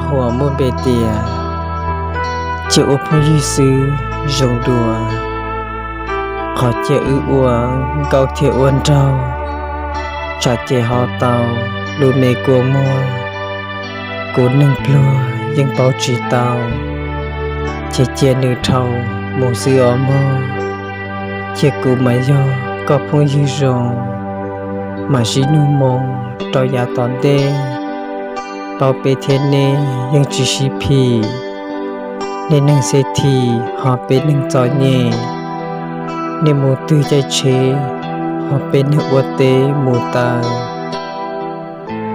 Huam muaj npe tias cia ua phooj ywg xwb zoo dua. Qhov cia wb ua nkauj thiab ua nraug, tsam ces ho tau lub me kua muag. Kuv neeg pluag yeej paub tsis tau, ces cia nws dhau mus xwb os mog. Cia kuv mas yog koj phooj ywg zoo, mam sib nug moo rau yav tom ntej. Paub peb thiab neb yeej tsis sib phim, nej neeg xeb thim ho peb neeg txom nyem, nej mus twg caij tsheb ho peb neeg ua teb mus taw.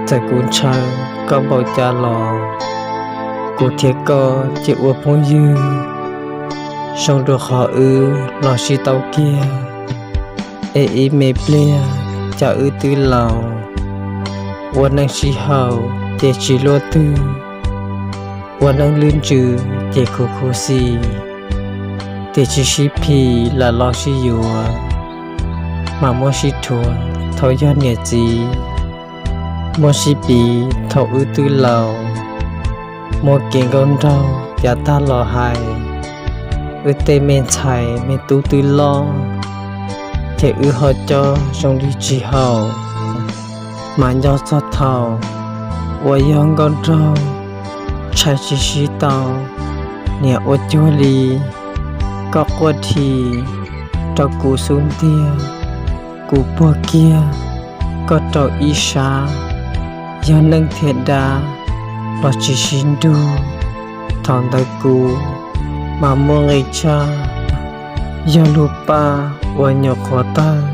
Txawm kuv ntshaw koj npaum cas los, kuv thiab koj cia ua phooj ywg, zoo dua qhov wb los sib tau kiag. Es ib me pliag cas wb twb laus, ua neej sib haum ces tsis luaj twg, ua neej lwj ntsws ces khuv khuv xim. Tiam sis sib phim lam los sib yuav, mas muab sib rhuav thaum yog niam txiv, muab sib piv thaum wb twb laus. Muab kev nkauj nraug yav tag los hais, wb tej me ntxhais me tub twb loj, ces wb ho coj zoo li tsis haum. Mas nco txog thaum uas yog nkauj nraug, ntshai tsis sib tau, niam ua cuag li koj quaj dhi rau kuv xub ntiag, kuv puag kiag koj rau ib sab. Yog neej thiab dab los tsis sib nrug, thaum ntawd kuv mas muaj nqis tshaj, yog lub paj uas nyuam qhuav tawg,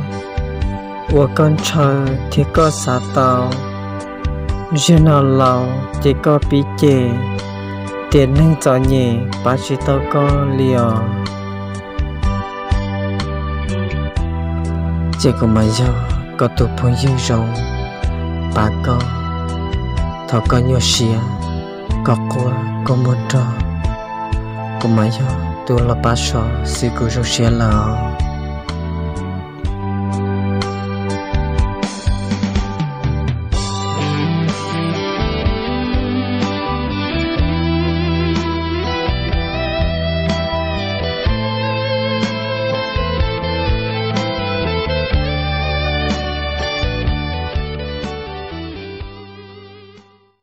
uas koj ntshaw thiab koj xav tau. Zaum no laus ces koj pib cem, tiam neeg txom nyem pab tsis tau koj li os. Ces kuv mas yog koj tus phooj ywg zoo pab koj thaum koj nyuaj siab, koj quaj koj muag nrog. Kuv mas yog tus los pab so xwb kuv zoo siab lawm.